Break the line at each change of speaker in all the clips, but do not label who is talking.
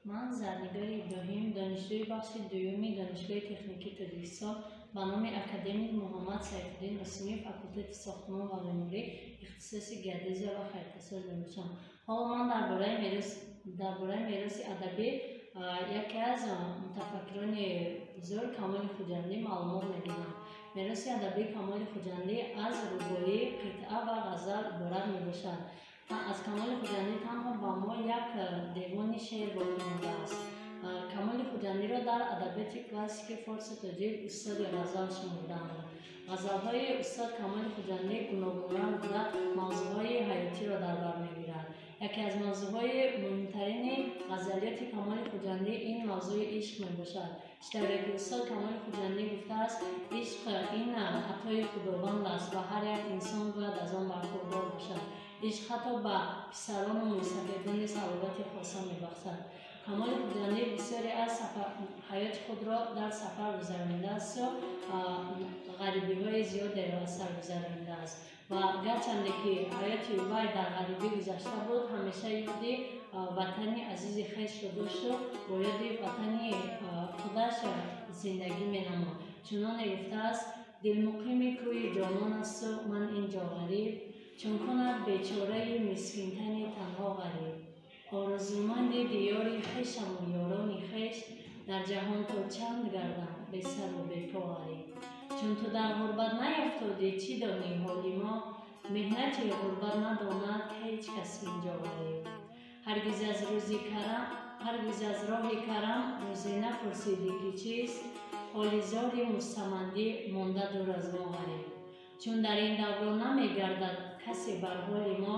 Ман Зарнигори Иброҳим, донишҷӯи бахши дуюми Донишгоҳи техникии Тоҷикистон ба номи академик Муҳаммад Сайфуддин Осимӣ, факултети сохтмон ва меъморӣ, ихтисоси геодезия ва харитасоз мебошам. Ҳоло ман дар бораи мероси адабӣ яке аз мутафаккирони бузург, Камоли Хуҷандӣ, маълумот медиҳам. Мероси адабии Камоли Хуҷандӣ аз рубоӣ, қитъа ва ғазал иборат мебошад. Аз Камоли Хуҷандӣ танҳо ба мо як девони шеър боқӣ мондааст. Камоли Хуҷандиро дар адабиёти классики форсу тоҷик устоди ғазал шумурдаанд. Ғазалҳои устод Камоли Хуҷандӣ гуногунранг буда, мавзӯъҳои ҳаётиро дар бар мегирад. Яке аз мавзӯъҳои муҳимтарини ғазалиёти Камоли Хуҷандӣ ин мавзӯи ишқ мебошад. Чӣ тавре ки устод Камоли Хуҷандӣ гуфтааст, ишқ ин атои Худованд аст ва ҳар як инсон бояд аз он бархурдор бошад. Ишқ ҳатто ба писарону мӯйсафедон низ ҳаловати хоса мебахшад. Камоли Хуҷандӣ бисёре аз ҳаёти худро дар сафар гузаронидааст, ғарибиҳои зиёдеро аз сар гузаронидааст ва гарчанде ки ҳаёти вай дар ғарибӣ гузашта буд, ҳамеша ёди ватани азизи хешро дошту бо ёди ватани худаш зиндагӣ менамуд. Чуноне гуфтааст: «Дилмуқими кӯи ҷонон асту ман ин ҷо ғариб, чун кунад бечораи мискинтани танҳо ғариб. Орзуманди диёри хешаму ёрони хеш, дар ҷаҳон то чанд гардам бесару бепо ғариб. Чун ту дар ғурбат наёфтодӣ, чӣ донӣ ҳоли мо? Меҳнати ғурбат надонад ҳеҷ кас инҷо ғариб. Ҳаргиз аз рӯзи карам, ҳаргиз аз роҳи карам рӯзе напурсидӣ, ки чист ҳоли зори мустамандӣ монда дур аз мо ғариб. Чун дар ин даврон намегардад касе бар ҳоли мо,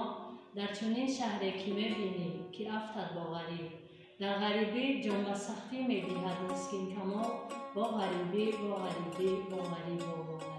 дар чунин шаҳре ки мебинӣ, ки афтад бо ғариб. Дар ғарибӣ ҷон ба сахтӣ медиҳад мискин Камол, бо ғарибӣ, бо ғарибӣ, бо ғарибо, бо ғариб».